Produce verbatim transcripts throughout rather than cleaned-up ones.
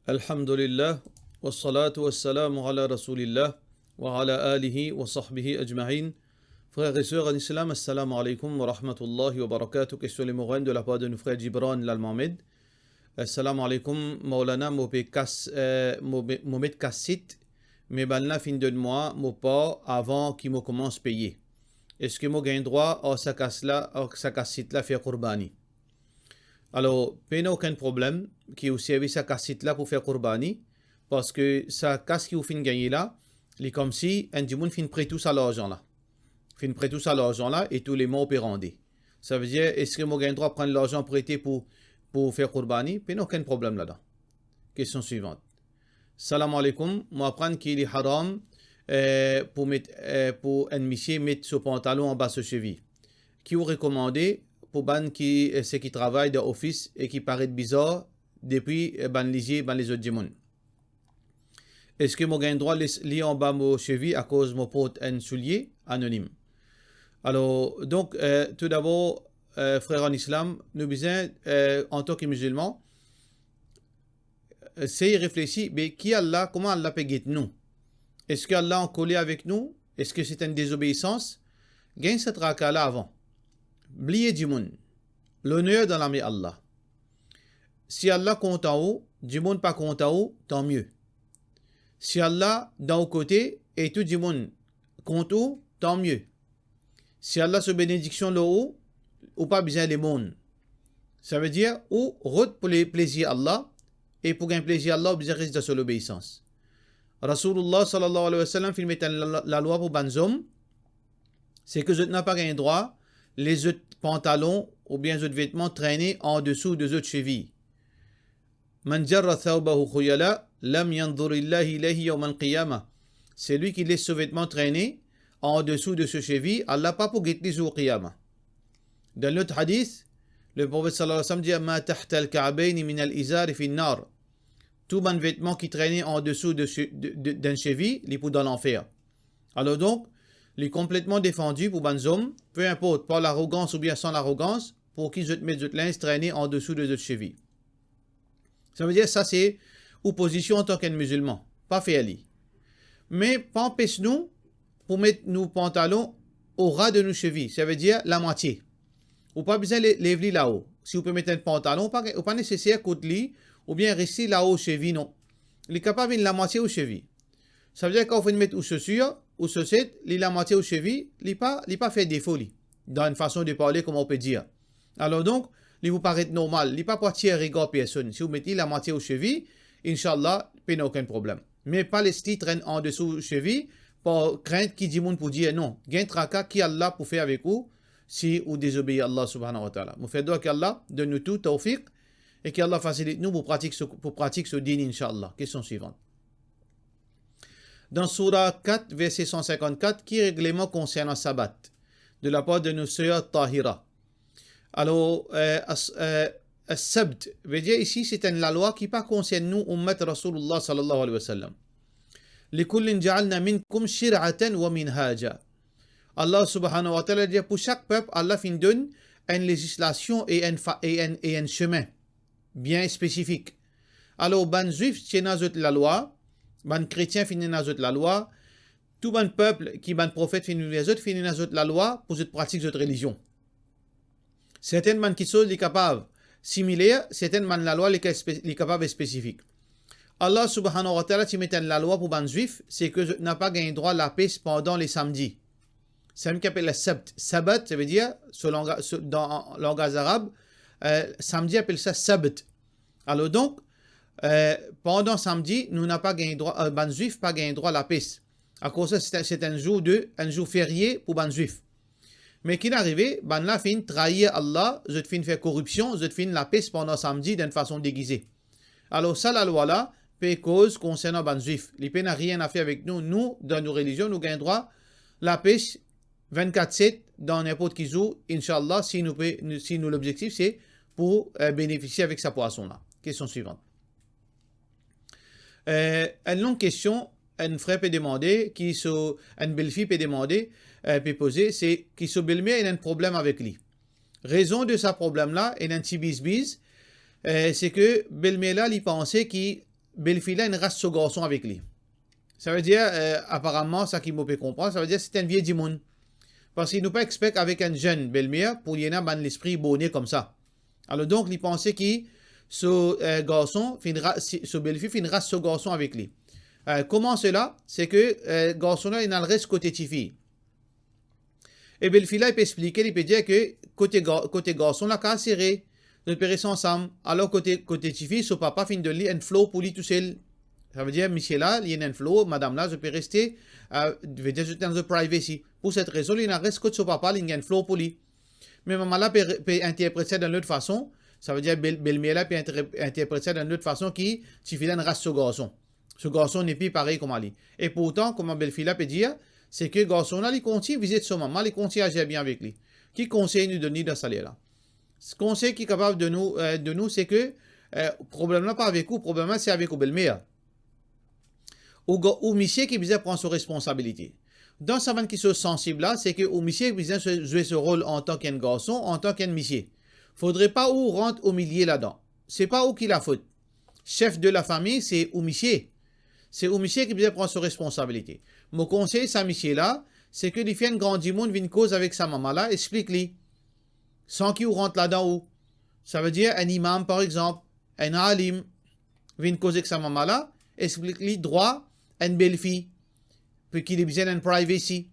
Alhamdulillah, wassalatu wassalamu ala Rasoulillah, wa ala alihi wa sahbihi ajmain. Frer e ser an Islam, assalamu alaikum wa rahmatullahi wa barakatuh. Kestion limoro enn de lapar de nou frer Gibran Lalmamed. Assalamu alaikum, Maulana, mo pe kas, eh, mo, mo met kaset, me bannla finn donn mwa mo par avan ki mo koumans peye. Eski mo gagn drwa ar sa kas la, ar sa kaset la fer kourbani? Alor, pena okenn problem ki ou servi sa kaset la pou fer kourbani, parski sa kas ki ou finn gagne la, li koumsi enn dimoun finn pret ou sa larzan la. Finn pret ou sa larzan la e tou le mwa ou pe rande. Savedir, eski mo gagn drwa pran larzan prete pou, pou fer kourbani? Pena okenn problem ladan. Kestion swivant. Salam alaikum, mo aprann ki li haram, eh, pou met, eh, pou enn misie met so pantalon anba so sevi. Ki ou rekomande pou bann ki, eh, seki travay dan ofis e ki paret bizar depi, eh, bann lizie bann lezot dimoun? Eski mo gagn drwa les li anba mo sevi akoz mo port enn soulie? Anonim. Alor, donk, eh, toudabor, eh, frer an Islam, nou bizin, eh, antan ki mizilman, eh, sey reflesi, be ki Allah, kouma Allah pe get nou? Eski Allah ankoler avek nou? Eski se enn dezobeisans? Gagn sa traka la avan. Bliye dimoun. Loner dan lame Allah. Si Allah kontan ou, dimoun pa kontan ou, tanmie. Si Allah dan ou kote e tou dimoun kont ou, tanmie. Si Allah so benediksion lor ou, ou pa bizin lemonn. Savedir, ou rod pou le plezir Allah, e pou gagn plezir Allah, ou bizin res dan so lobeisans. Rasoulullah sallallahu alayhi wa sallam finn met enn la-, lalwa pou bann zom, se ki zot napa gagn drwa les zot pantalon oubien zot vetman trene andesou de zot sevi. Man jarra thawbahu khuyala, lam yanzurillahu ilayhi yawmal qiyamah. Selwi ki les so vetman trene andesou de so sevi, Allah pa pou get li zour qiyama. Dan lot hadis, le Profet sallallahu alayhi wa sallam dir, ma tahtal ka'bayni minal izari fin nar. Tou bann vetman ki trene andesou de se-, de, de, d'enn sevi, li pou dan lanfer. Alor donk, li konpletman defandi pou bann zom, pe inport par larogans oubien san larogans, pou ki zot met zot linz trene andesou de zot sevi. Savedir, sa se ou pozision antan ki enn mizilman, pa fer li. Me pa anpes nou pou met nou pantalon o ra de nou sevi, savedir lamwatie. Ou pa bizin le-, lev li lao. Si ou pe met enn pantalon, ou pa, ou pa neseser kout li, oubien res li lao ou sevi, non. Li kapav vinn lamwatie ou sevi. Savedir, kan ou finn met ou sosir, ou soset, li lamwatie ou sevi, li pa, li pa fer defo li, dan enn fason de parle, kouma ou pe dir. Alor donk, li pou paret normal, li pa pou atir regar personn. Si ou met li lamwatie ou sevi, inshallah, pena okenn problem. Me pa les li trenn andesou ou sevi, par krint ki dimoun pou dir, non. Gagn traka ki Allah pou fer avek ou, si ou dezobeir Allah subhanahu wa ta'ala. Mo fer dwa ki Allah donn nou tou tawfiq, e ki Allah fasilit nou pou pratik so, pou pratik so din, inshallah. Kestion swivant. Dan Soura kat, verse san sinkant-kat, ki regleman konsernan Sabat, de lapar de nou ser Tahira? Alor, eh, as-, eh, as-Sabt, vedir isi, se enn lalwa ki pa konsern nou, oummat Rasoulillah sallallahu alayhi wa sallam. Likullin ja'alna minkum shir'atan wa minhaja. Allah subhanahu wa ta'ala dir, pou sak pep, Allah finn donn enn lezislasion e enn fa-, e enn, e enn semin bien spesifik. Alor, bann Zwif ti ena zot lalwa, bann kretien finn ena zot lalwa, tou bann pep ki bann profet finn vinn ver zot, finn ena zot lalwa pou zot pratik zot relizion. Sertenn bann kiksoz li kapav similer, sertenn bann lalwa li ka spe-, li kapav spesifik. Allah subhanahu wa ta'ala ti met enn lalwa pou bann Zwif, se ki zot napa gagn drwa lapes pandan le samdi. Samdi ki apel la Sabt. Sabat, savedir, so langa-, so, dan langaz arab, eh, samdi apel sa Sabt. Alor donk, eh, pandan samdi, nou napa gagn drwa, eh, bann Zwif pa gagn drwa lapes. Akoz sa, se, se enn zour de, enn zour ferie pou bann Zwif. Me ki finn arive, bannla finn trair Allah, zot finn fer koripsion, zot finn lapes pandan samdi dan enn fason degize. Alor, sa lalwa la pe koz konsernan bann Zwif. Li pena nanye a fer avek nou. Nou, dan nou relizion, nou gagn drwa lapes vennkat set dan ninport ki zour, inshallah, si nou pe, nou, si nou lobzektif se pou, eh, benefisie avek sa pwason la. Kestion swivant. Eh, enn long kestion, enn frer pe demande, ki so, enn belfi pe demande, eh, pe poze, se ki so belmer ena enn problem avek li. Rezon de sa problem la, ena enn ti bizbiz, eh, se ki belmer la, li panse ki belfi la inn ras so garson avek li. Savedir, eh, aparaman, sa ki mo pe konpran, savedir se enn vie dimoun. Parski nou pa expek avek enn zenn belmer pou li ena bann lespri borne koumsa. Alor donk, li panse ki so, eh, garson finn ra-, si, so belfi finn ras so garson avek li. Eh, kouma sela? Se ke, eh, garson la, inn al res kote tifi. E belfi la, li pe explike, li pe dir ke kote ga-, kote garson, lakaz sere, zot pe res ansam. Alor kote, kote tifi, so papa finn donn li enn floor pou li tousel. Savedir, misie la, li ena enn floor, madam la, zot pe reste, eh, vedir zot ena zot privacy. Pou set rezon, li ena res kot so papa, li gagn floor pou li. Me mama la pe, pe interpret sa dan lot fason, savedir bel, belmer la pe inter-, interpret sa dan lot fason ki tifi la inn ras so garson. So garson nepli parey kouma li. E pourtan, kouma belfi la pe dir, se ke garson la, li kontign vizit so mama, li kontign azir bien avek li. Ki konsey nou donn li dan sa ler la? Konsey ki kapav donn nou, eh, donn nou, se ke, eh, problem la pa avek ou, problem la se avek ou belmer. Ou ga-, ou misie ki bizin pran so responsabilite. Dan sa bann kiksoz sansib la, se ke ou misie bizin zwe, zwe so rol antan ki enn garson, antan ki enn misie. Fodre pa ou rant omilie ladan. Se pa ou ki lafot. Sef de lafami, se ou misie. Se ou misie ki bizin pran so responsabilite. Mo konsey sa misie la, se ke li fer enn gran dimoun vinn koz avek sa mama la, explik li. San ki ou rant ladan ou. Savedir enn imam, par exanp, enn alim, vinn koz ek sa mama la, explik li drwa enn belfi, pou ki li bizin enn privacy,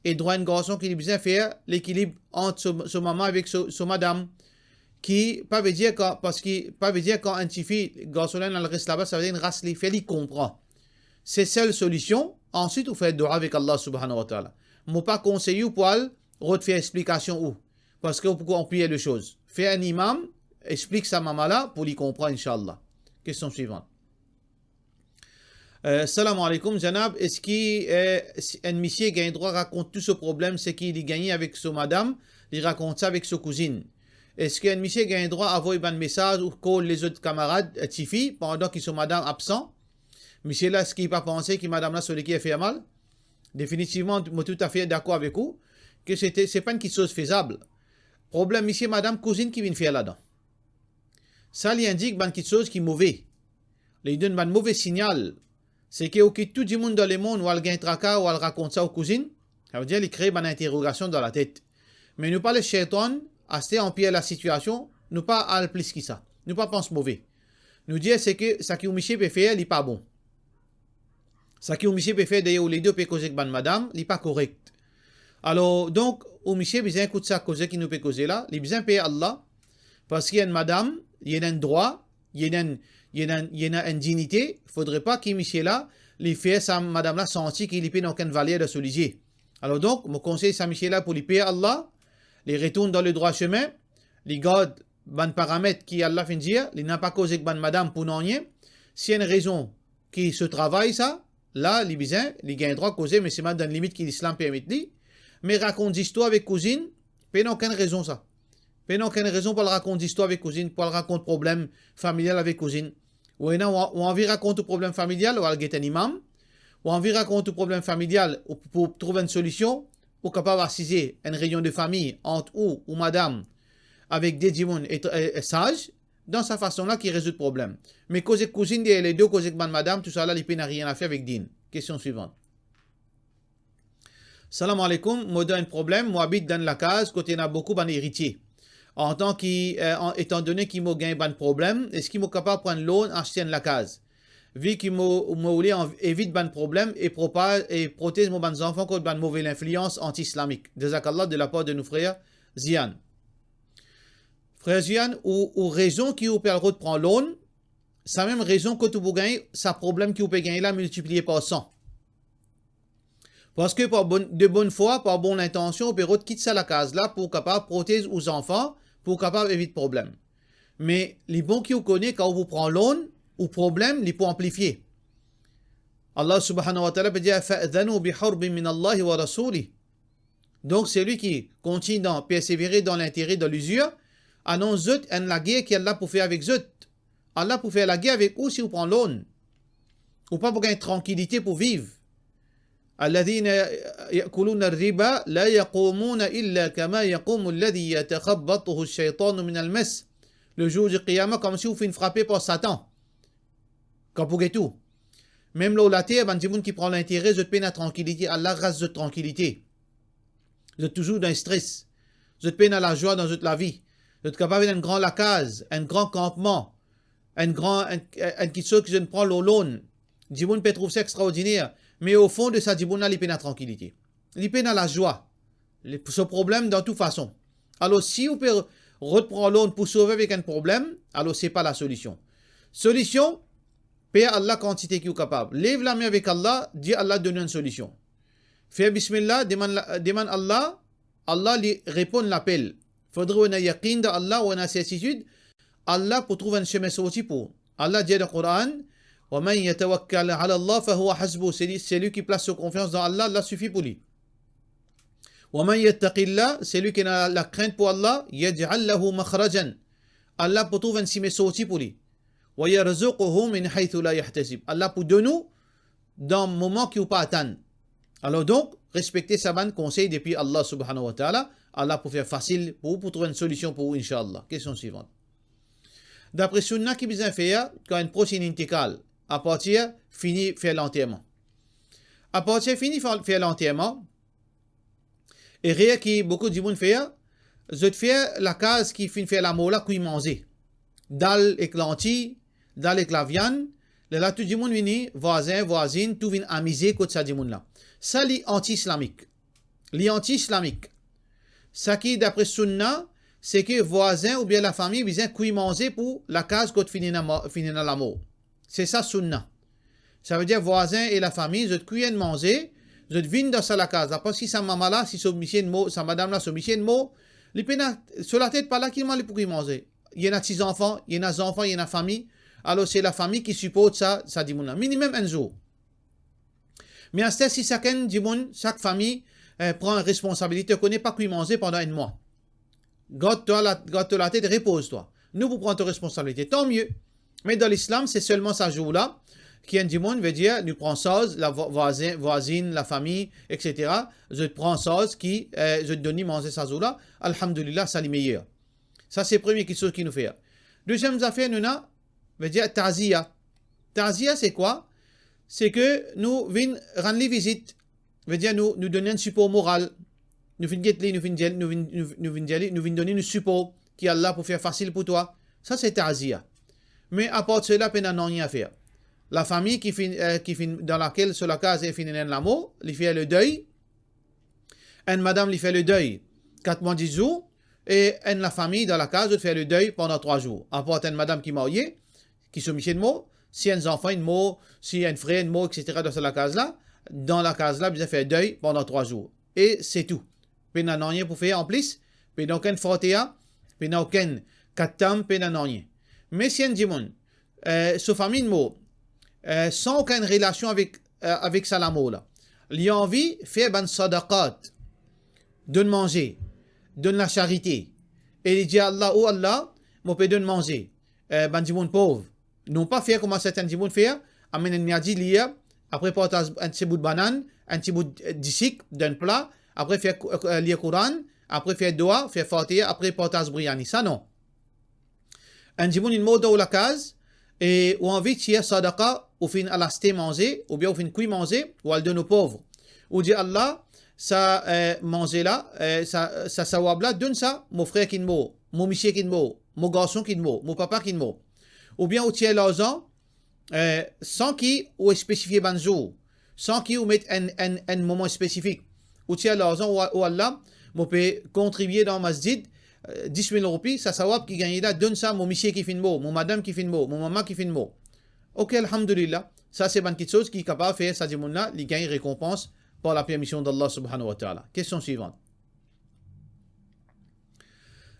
e drwa enn garson ki li bizin fer lekilib ant so, so mama avek so, so madam, ki pa vedir kan, parski pa vedir kan enn tifi, garson la inn al res laba, savedir inn ras li, fer li konpran. Se sel solision, answit ou fer doua avek Allah Subhanahu wa Ta'ala. Mo pa konsey ou pou al rod fer explikasion ou, parski ou pou anpir lesoz. Fer enn imam explik sa mama la pou li konpran, inshallah. Kestion swivan. Eh, salam aleykoum, Janab. Eski, eh, si enn misie gagn drwa rakont tou so problem, seki li gagne avek so madam, li rakont sa avek so kouzinn? Eski enn misie gagn drwa avoy bann mesaz ou call lezot kamarad, eh, tifi, pandan ki so madam absan? Misie la, eski li pa panse ki madam la so leker fer mal? Definitivman, mo toutafe dakor avek ou ke se te, se pa enn kiksoz fezab. Problem misie, madam, kouzinn ki vinn fer ladan. Sa li indik bann kiksoz ki move. Li donn bann move signal. Seki ou kit tou dimoun dan lemond, ou al gagn traka, ou al rakont sa ou kouzinn, savedir li kree bann interogasion dan latet. Me nou pa les Shaytan aste anpir lasitiasion, nou pa al plis ki sa. Nou pa pans move. Nou dir seki saki ou misie pe fer, li pa bon. Saki ou misie pe fer deryer ou lede, ou pe koz ek bann madam, li pa korek. Alor, donk, ou misie bizin ekout sa koze ki nou pe koze la, li bizin per Allah, parski enn madam, li ena enn drwa, li ena enn, li ena enn, li ena enn dignite, fodre pa ki misie la, li fer sa madam la santi ki li pena okenn valer dan so lizie. Alor donk, mo konsey sa misie la pou li per Allah, li retourn dan le drwa semin, li gard bann paramet ki Allah finn dir, li napa koz ek bann madam pou nanye. Si enn rezon ki so travay sa, la, li bizin, li gagn drwa koze, me selman dan limit ki Lislam permet li. Me rakont zistwar avek kouzinn, pena okenn rezon sa. Pena okenn rezon pou al rakont zistwar avek kouzinn, pou al rakont problem familial avek kouzinn. Ou ena, ou, ou anvi rakont ou problem familial, ou al get enn imam. Ou anvi rakont ou problem familial, ou pou, pou trouv enn solision, ou kapav asize enn reynion de fami ant ou, ou madam, avek de dimoun e, e, e saz, dan sa fason la ki rezoud problem. Me koz ek kouzinn deryer ledo, koz ek bann madam, tousala li pena nanye a fer avek din. Kestion swivan. Salam aleykoum, mo dan enn problem, mo abit dan enn lakaz kot ena boukou bann eritie. Antan ki, eh, an, etandone ki mo gagn bann problem, eski mo kapav pran loan aste enn lakaz? Vi ki mo, mo oule an, evit bann problem e propa-, e protez mo bann zanfan kot bann move linflians anti-islamik. Jazakallah, de lapar de nou frer Zian. Frer Zian, ou, ou rezon ki ou pe al rod pran loan, sa mem rezon kot ou pou gagn sa problem ki ou pe gagn la miltiplie par san. Parski par bonn, de bonn fwa, par bonn lintansion, ou pe rod kit sa lakaz la pou kapav protez ou zanfan, pou kapav evit problem. Me li bon ki ou kone, kan ou pou pran loan, ou problem, li pou anplifie. Allah subhanahu wa ta'ala pe dir, "Fa'dhanu bi harbin min Allahi wa rasoulih." Donk, selwi ki kontign dan, persevere dan lintere, dan lizir, anons zot enn lager ki Allah pou fer avek zot. Allah pou fer lager avek ou si ou pran loan. Ou pa pou gagn trankilite pou viv. Alladhina ya'kuluna ar-riba la yaqumuna illa kama yaqumu alladhi yatakhabbathu ash-shaytanu min al-mas. Le jour du qiyamah, koumsi ou finn frape par Satan. Kan pou get ou. Mem lor later, bann dimoun ki pran lintere, zot pena trankilite, Allah ras zot trankilite. Zot touzour dan stres. Zot pena lazwa dan zot lavi. Zot kapav ena enn gran lakaz, enn gran kanpman, enn gran, enn, enn kiksoz ki zot pran lor loan. Dimoun pe trouv sa extraordiner, me o fon de sa dimoun la, li pena trankilite. Li pena lazwa. Li, so problem dan tou fason. Alor, si ou pe rod pran loan pou sove avek enn problem, alor se pa lasolision. Solision, per Allah kantite ki ou kapav. Lev lame avek Allah, dir Allah donn ou enn solision. Fer bismillah, demann la, demann Allah, Allah li reponn lapel. Fodre ou ena yakin dan Allah, ou ena sertitid, Allah pou trouv enn semin sorti pou ou. Allah dir dan Koran, "Wa man yatawakkal ala Allah fa huwa hasbuh." Seli, seli ki plas so konfians dan Allah, Allah sifi pou li. "Wa man yattaqillah", seli ki ena lakrint pou Allah, "yaj'al lahu makhrajan." Allah pou trouv enn semin sorti pou li. "Wa yarzuqhu min haythu la yahtasib." Allah pou donn ou dan moman ki ou pa atann. Alor donk, respekte sa bann konsey depi Allah subhanahu wa ta'ala, Allah pou fer fasil pou ou, pou trouv enn solision pou ou, inshallah. Kestion swivan. Dapre sunna ki bizin fer, kan enn pros inn intikal, apartir fini fer lanterman. Apartir fini fer, fer lanterman, erer ki boukou dimoun fer, zot fer lakaz ki finn fer lamor la kwi manze. Dal ek lanti, dal ek laviann, lerla tou dimoun vini, vwazin, vwazinn, tou vinn amize kot sa dimoun la. Sa li anti-islamik. Li anti-islamik. Sa ki dapre sunna, seki vwazin oubien lafami bizin kwi manze pou lakaz kot finn ena mo-, finn ena lamor. Se sa sunna. Savedir vwazin e lafami, zot kwi enn manze, zot vinn dan sa lakaz la, parski sa mama la, si so misie inn mor, sa madam la, so misie inn mor, li pena, so latet pa la ki mama li pou kwi manze. Li ena ti zanfan, li ena zanfan, li ena fami. Alor se lafami ki siport sa, sa dimoun la. Minimem enn zour. Me aster si sakenn dimoun, sak fami, eh, pran responsabilite, kone pa kwi manze pandan enn mwa. Gard to la, gard to latet, repoz twa. Nou pou pran to responsabilite, tanmie. Me dan Lislam, se selman sa zour la ki enn dimoun, vedir, nou pran sarz, la vwa-, vwazin, vwazinn, lafami, et cetera. Zot pran sarz ki, eh, zot donn li manze sa zour la. Alhamdulillah, sa li meyer. Sa se premie kiksoz ki nou fer. Deziem zafer nou ena, vedir taziya. Taziya se kwa? Se ke nou vinn rann li vizit. Vedir nou, nou donn li enn sipor moral. Nou vinn get li, nou vinn dir, nou vinn, nou, nou vinn dir li, nou vinn donn li nou sipor, ki Allah pou fer fasil pou twa. Sa se taziya. Me apar de sela, pena nanye a fer. Lafami ki finn, eh, ki finn dan lakel, so lakaz, e finn ena enn lamor, li fer le deuil. Enn madam, li fer le deuil kat mwa dis zour, e enn lafami dan lakaz, zot fer le deuil pandan trwa zour. Apar enn madam ki marye, ki so misie inn mor, si enn zanfan inn mor, si enn frer inn mor, et cetera, dan sa lakaz la, dan lakaz la, bizin fer deuil pandan trwa zour. E se tou. Pena nanye pou fer anplis, pena okenn Fatiha, pena okenn khatam, pena nanye. Me si enn dimoun, eh, so fami inn mor, eh, san okenn relasion avek, eh, avek sa lamor la, li anvi fer bann sadaqat, donn manze, donn lasarite, e li dir Allah, "O Allah, mo pe donn manze, eh, bann dimoun pov." Non pa fer kouma sertin dimoun fer, amenn enn miadi lir, apre partaz enn ti bout banann, enn ti bout, eh, disik dan enn pla, apre fer kou-, eh, lir Koran, apre fer doua, fer Fatiha, apre partaz briani. Sa non. Enn dimoun inn mor dan ou lakaz, e ou anvi tir sadaqa, ou finn al aste manze, oubien ou finn kwi manze, ou al donn ou pov. Ou dir, "Allah, sa, eh, manze la, eh, sa, sa sawab la, donn sa mo frer ki inn mor, mo misie ki inn mor, mo garson ki inn mor, mo papa ki inn mor." Oubien ou tir larzan, eh, san ki ou spesifie bann zour, san ki ou met enn, enn, enn moman spesifik. Ou tir larzan, "O, o Allah, mo pe kontribie dan masjid, eh, dis mil roupi, sa sawab ki gagne la, donn sa mo misie ki finn mor, mo madam ki finn mor, mo mama ki finn mor." Ok, alhamdulillah. Sa se bann kiksoz ki kapav fer sa dimoun la, li gagn rekonpans par la permision d'Allah subhanahu wa ta'ala. Kestion swivan.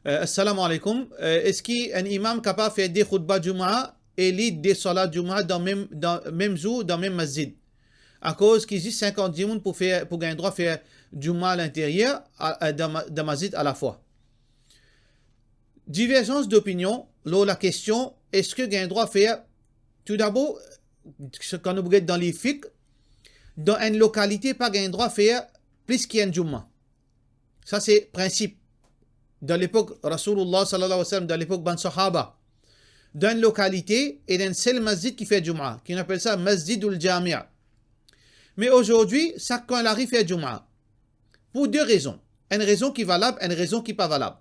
Eh, assalamu alaikum. Eh, eski enn imam kapav fer de khoutba Jumaa e li de salat Jumaa dan mem, dan mem zour, dan mem masjid? Akoz ki zis sinkant dimoun pou fer, pou gagn drwa fer Jumaa linteryer, a, a, dan ma-, dan masjid alafwa? Diverzans dopinion lor lakestion, eski gagn drwa fer, toudabor, kan nou get dan liv fiqh, dan enn lokalite pa gagn drwa fer plis ki enn Jumaa. Sa se prinsip. Dan lepok Rasoulillah sallallahu alayhi wa sallam, dan lepok bann sahaba, dan enn lokalite, ena enn sel masjid ki fer Juma, ki nou apel sa Masjidul Jami'. Me azordi, sak kwin lari fer Juma. Pou de rezon. Enn rezon ki valab, enn rezon ki pa valab.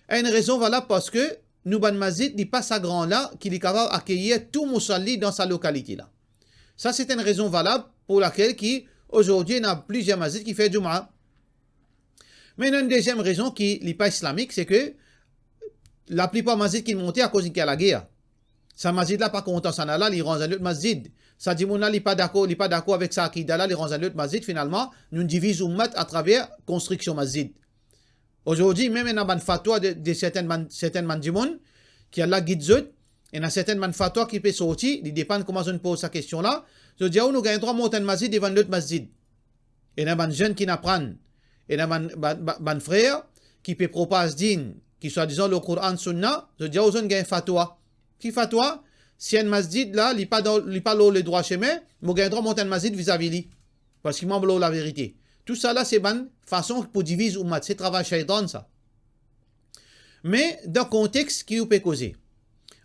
Enn rezon valab parski nou bann masjid, li pa sa gran la, ki li kapav akeyir tou mousalli dan sa lokalite la. Sa, se enn rezon valab pou lakel ki, azordi, ena plizier masjid ki fer Juma. Me ena enn deziem rezon ki li pa islamik, se ke laplipar masjid ki monte akoz ena lager. Sa masjid la pa kontan sa la, li ranz enn lot masjid. Sa dimoun la, li pa dakor, li pa dakor avek sa akida la, li ranz enn lot masjid. Finalman, nou diviz oumat atraver konstriksion masjid. Azordi, mem ena bann fatwa de, de sertenn bann, sertenn bann dimoun ki al la gid zot, ena sertenn bann fatwa ki pe sorti, li depann kouma zot inn poz sa kestion la. Zot dir, ou nou gagn drwa mont enn masjid devan lot masjid. Ena bann zenn ki inn aprann, ena bann, bann, bann, bann frer ki pe propaz din, ki swadizan lor Koran, Sunna, zot dir, ou zot inn gagn fatwa. Ki fatwa? Si enn masjid la, li pa dan, li pa lor ledrwa sime, mo gagn drwa mont enn masjid vizavi li. Parski mwa mo lor laverite. Tou sa la, se bann fason pou diviz oumat, se travay shaytan sa. Me dan kontex ki ou pe koze.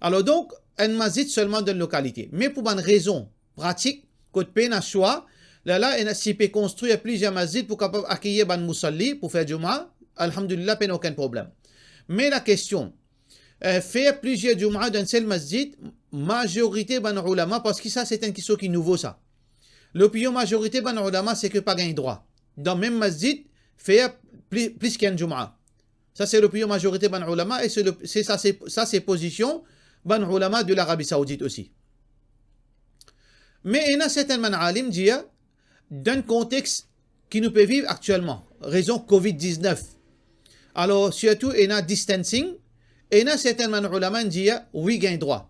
Alor donk, enn masjid selman dan enn lokalite. Me pou bann rezon pratik, kot pena swa, lerla ena, si pe konstrir plizier masjid pou kapav akeyir bann mousalli pou fer Juma, alhamdulillah, pena okenn problem. Me lakestion, eh, fer plizier Juma dan enn sel masjid, mazorite bann oulama, parski sa se enn kiksoz ki nouvo sa. Lopinion mazorite bann oulama, se ke pa gagn drwa dan mem masjid fer pli, plis ki enn Juma. Sa se lopinion mazorite bann oulama e se le, se sa, se, sa se pozision bann oulama de Larabi Saoudit osi. Me ena sertenn bann alim dir, dan kontex ki nou pe viv aktielman, rezon covid diznef, alor sirtou ena distancing, ena sertenn bann oulama inn dir, wi, gagn drwa.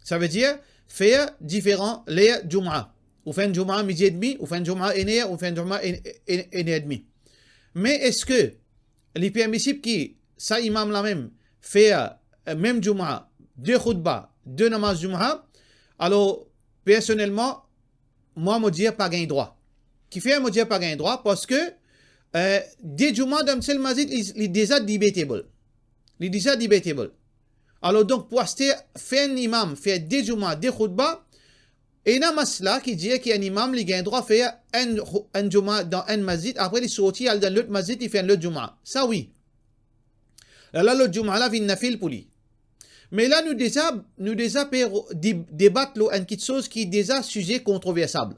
Savedir, fer diferan ler Juma. Ou fer enn Juma midi edmi, ou fer enn Juma enn er, ou fer enn Juma enn, enn, enn er edmi. Me eski li permisib ki sa imam la mem fer, eh, mem Juma, de khoutba, de namaz Juma? Alor, personelman, mwa, mo dir pa gagn drwa. Kifer mo dir pa gagn drwa? Parski, eh, de Juma dan sel masjid, li, li deza debatable. Li deza debatable. Alor donk, pou aster fer enn imam fer de Juma, de khoutba, ena masla ki dir ki enn imam, li gagn drwa fer enn, enn Juma dan enn masjid, apre li sorti al dan lot masjid, li fer enn lot Juma. Sa wi. Lerla lot Juma la vinn nafil pou li. Me la nou deza, nou deza pe ro-, de-, debat lor enn kiksoz ki deza size kontroversab.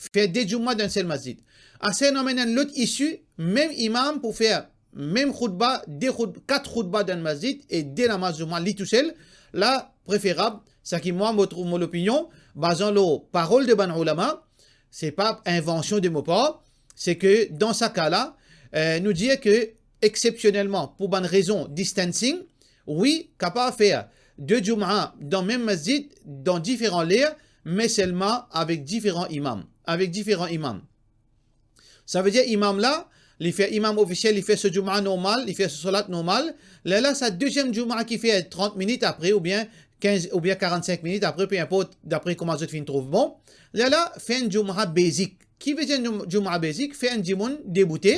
Fer de Juma dan sel masjid. Aster nou amenn enn lot isi, mem imam pou fer mem khoutba, de khout-, kat khoutba dan masjid e de namaz Juma li tousel, la preferab, sa ki mwa mo trouv, mo lopinion, bazan lor parol de bann oulama, se pa invansion de mo par, se ke dan sa ka la, eh, nou dir ke eksepsionelman, pou bann rezon distancing, wi, kapav fer de Juma dan mem masjid, dan diferan ler, me selman avek diferan imam, avek diferan imam. Savedir imam la, li fer imam ofisiel, li fer so Juma normal, li fer so solat normal, lerla sa deziem Juma ki fer trant minit apre, oubien kinz, oubien karannsink minit apre, pe inport, dapre kouma zot finn trouv bon, lerla fer enn Juma basic. Ki vedir enn Jum-, Juma basic? Fer enn dimoun deboute,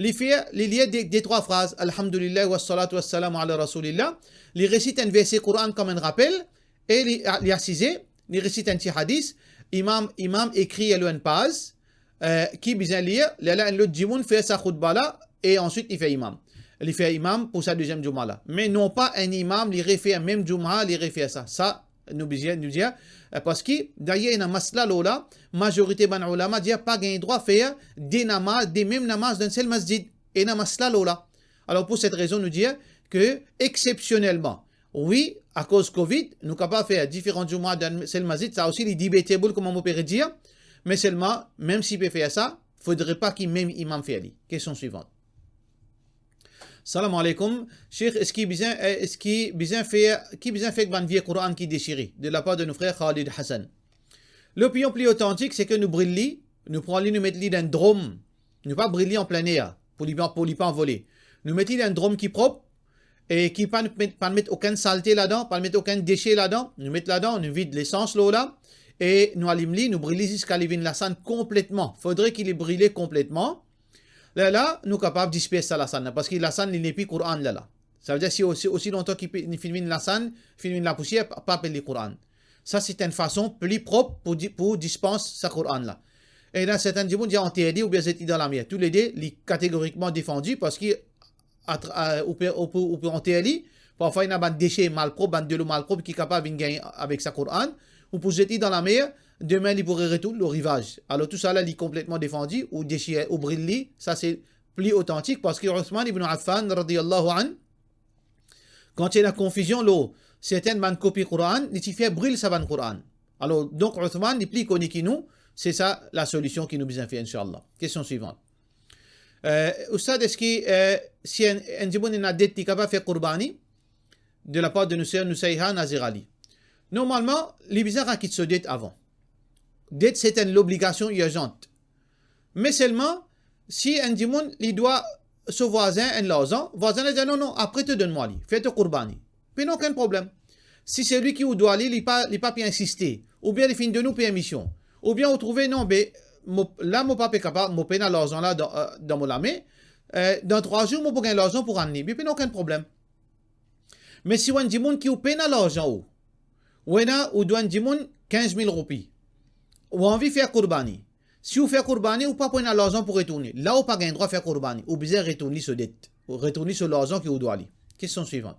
li fer, li lir de, de trwa fraz, Alhamdulillah wassalatu wassalamu ala Rasoulillah, li resit enn verse Koran kom enn rapel, e li, li asize, li resit enn ti hadis, imam, imam ekrir lor enn paz, eh, ki bizin lir, lerla enn lot dimoun fer sa khoutba la, e answit li fer imam. Li fer imam pou sa deziem Juma la. Me non pa enn imam, li refer mem Juma, li refer sa. Sa, nou bizin, nou dir, eh, parski, dayer ena masla lor la, mazorite bann oulama dir pa gagn drwa fer de namaz, de mem namaz dan sel masjid. Ena masla lor la. Alor, pou set rezon, nou dir ke eksepsionelman, wi, akoz covid, nou kapav fer diferan Juma dan sel masjid, sa osi li debatable, kouma mo pe redir, me selman, mem si pe fer sa, fodre pa ki mem imam fer li. Kestion swivan. Salam aleykoum. Sheikh, eski bizin, eh, eski bizin fer, ki bizin fer ek bann vie Koran ki desire, de lapar de nou frer Khalid Hassan? Lopinion pli otantik, se ke nou bril li, nou pran li, nou met li dan enn drom, nou pa bril li an plin er, pou li pa, pou li pa anvole. Nou met li dan enn drom ki prop, e ki pa met, pa met okenn salte ladan, pa met okenn dese ladan, nou met ladan, nou vid lesans lor la, e nou alim li, nou bril li ziska li vinn lasant konpletman. Fodre ki li brile konpletman. Lerla, nou kapav dispers sa lasant la, parski lasant li nepli Koran lerla. Savedir si osi, osi lontan ki pe-, li finn vinn lasann, finn vinn lapousier, pa, pa apel li Koran. Sa se enn fason pli prop pou di-, pou dispans sa Koran la. E ena sertin dimoun dir anter li oubien zet li dan lamer. Toulede, li kategorikman defandi parski atra-, a, ou pe, ou pe, ou pe anter li. Parfwa, ena bann dese malprop, bann delo malprop ki kapav vinn gagn avek sa Koran. Ou pou zet li dan lamer, demin li pou retourn lor rivaz. Alor, tousala, li konpletman defandi, ou desir, ou bril li, sa se pli otantik, parski Othman ibn Affan, radiyallahu anhu, kan ti ena konfizion lor sertin bann kopi Koran, li ti fer bril sa bann Koran. Alor, donk, Othman, li pli koni ki nou, se sa lasolision ki nou bizin fer, inshallah. Kestion swivan. Eh, Oustad, eski, eh, si enn, enn dimoun ena det, li kapav fer kourbani? De lapar de nou ser Nusayha Nazir Ali. Normalman, li bizin rakit so det avan. Det, se enn lobligasion irzant. Me selman, si enn dimoun, li dwa so vwazin enn larzan, vwazin la dir, "Non, non, apre to donn mwa li, fer to kourbani." Pena okenn problem. Si selwi ki ou dwa li, li pa, li pa pe insiste, oubien li finn donn ou permision, oubien ou trouve, "Non, be, mo, la mo pa pe kapav, mo pena larzan la dan, eh, dan mo lame, eh, dan trwa zour mo pou gagn larzan pou rann li," be pena okenn problem. Me si ou enn dimoun ki ou pena larzan ou, ou ena, ou dwa enn dimoun kinz mil roupi, ou anvi fer kourbani. Si ou fer kourbani, ou pa pou ena larzan pou retourn li. La ou pa gagn drwa fer kourbani, ou bizin retourn li so det, ou retourn li so larzan ki ou dwa li. Kestion swivan.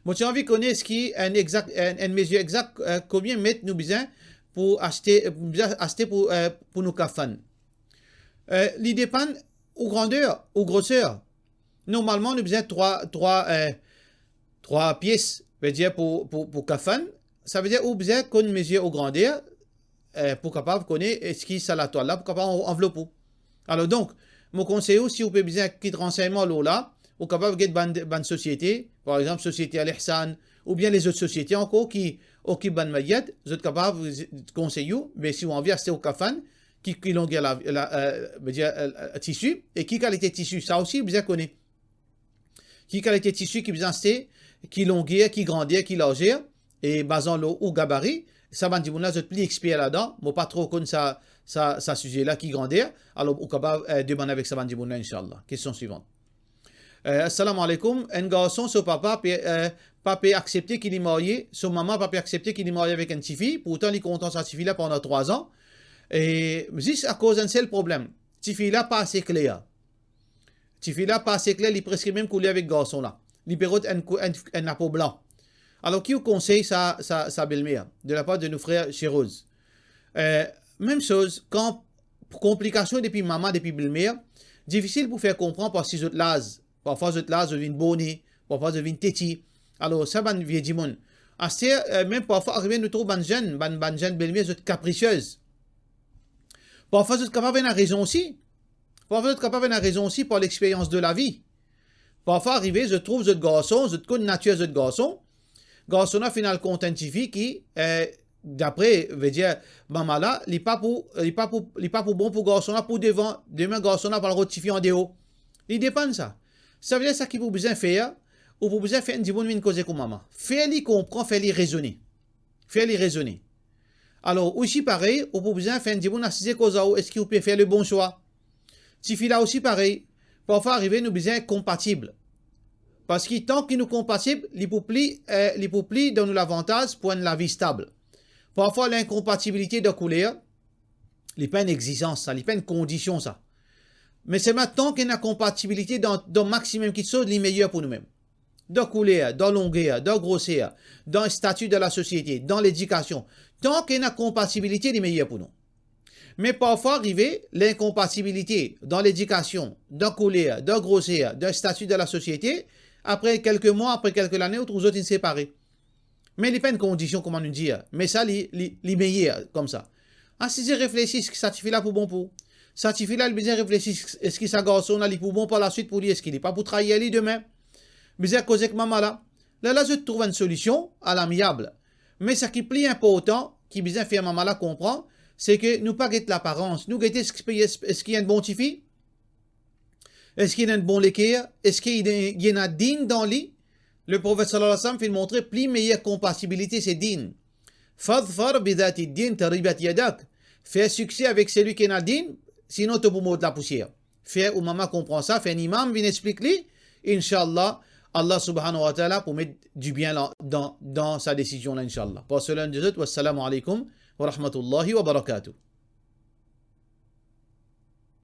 Mo ti anvi kone eski enn exak, enn, enn mezir exak, eh, konbien met nou bizin pou aste, bizin aste pou, eh, pou nou kafann. Eh, li depann ou grander, ou groser. Normalman, nou bizin trwa, trwa, eh, trwa pies, vedir pou, pou, pou kafann. Savedir ou bizin konn mezir ou grander, eh, pou kapav kone eski sa latwal la pou kapav an-, anvlop ou. Alor donk, mo konsey ou, si ou pe bizin kit ransegnman lor la, ou kapav get bann, bann sosiete, par exanp, Sosiete Al Ihsan, oubien lezot sosiete ankor ki okip bann mayet, zot kapav konsey ou, me si ou anvi aste ou kafann, ki, ki longer la, la, eh, vedir, eh, tisi, e ki kalite tisi, sa osi ou bizin kone. Ki kalite tisi ki bizin aste, ki longer, ki grander, ki larzer, e bazan lor ou gabari, sa bann dimoun la, zot pli exper ladan, mo pa tro konn sa, sa, sa size la, ki grander, alor ou kapav, eh, demann avek sa bann dimoun la, inshallah. Kestion swivan. Eh, assalamu alaikum. Enn garson, so papa pe, eh, pa pe aksepte ki li marye, so mama pa pe aksepte ki li marye avek enn tifi, pourtan li kontan sa tifi la pandan trwa zan. E zis akoz enn sel problem, tifi la pa ase kler. Tifi la pa ase kler, li preske mem kouler avek garson la. Li pe rod enn kou-, enn, enn lapo blan. Alor, ki ou konsey sa, sa, sa belmer, de lapar de nou frer Sheroz? Eh, mem soz, kan konplikasion depi mama, depi belmer, difisil pou fer konpran parski zot laz, parfwa zot laz, zot vinn borne, parfwa zot vinn teti. Alor, sa bann vie dimoun. Aster, eh, mem parfwa arive nou trouv bann zenn, bann, bann zenn belmer, zot kaprisiez. Parfwa zot kapav ena rezon osi. Parfwa zot kapav ena rezon osi par lexperyans de lavi. Parfwa arive, zot trouv zot garson, zot konn natir zot garson. Garson la finn al kont enn tifi ki, eh, dapre, vedir, mama la, li pa pou, li pa pou, li pa pou bon pou garson la pou devan, demin garson la pou al rod tifi andeor. Li depann sa. Savedir sa ki pou bizin fer, ou pou bizin fer enn dimoun vinn koze ek ou mama. Fer li konpran, fer li rezone. Fer li rezone. Alor, osi parey, ou pou bizin fer enn dimoun asize koz ar ou, eski ou pe fer le bon swa? Tifi la osi parey, parfwa arive nou bizin konpatib. Parski tan ki nou konpatib, li pou pli, eh, li pou pli dan nou lavantaz pou enn lavi stab. Parfwa, linkonpatibilite dan kouler, li pa enn exizans sa, li pa enn kondision sa. Me selman tan ki ena konpatibilite dan, dan maximum kitsoz, li meyer pou noumem. Dan kouler, dan longer, dan groser, dan stati dan lasosiete, dan ledikasion. Tan ki ena konpatibilite, li meyer pou nou. Me parfwa arive, linkonpatibilite dan ledikasion, dan kouler, dan groser, dan stati dan lasosiete, apre kelke mwa, apre kelke lane, ou trouv zot inn separe. Me li pa enn kondision, kouma nou dir, me sa li, li, li meyer koumsa. Asize reflesi, eski sa tifi la pou bon pou ou? Sa tifi la, li bizin reflesi, eski sa garson la, li pou bon par laswit pou li, eski li pa pou trair li demin? Bizin koz ek mama la. Lerla zot trouv enn solision alamiab. Me sa ki pli inportan, ki bizin fer mama la konpran, se ke nou pa get laparans, nou gete eski, eski enn bon tifi, eski li ena enn bon leker, eski li ena din dan li. Le Profet sallallahu alayhi wa sallam finn montre pli meyer konpatibilite se din. Fadfar bidhati din taribat yadak. Fer sikse avek selwi ki ena din, sinon to pou mord lapousier. Fer ou mama konpran sa, fer enn imam vinn explik li, inshallah, Allah subhanahu wa ta'ala pou met dibien la, dan, dan sa desizion la, inshallah. Pran swin zot, wassalamu alaikum wa rahmatullahi wa barakatuh.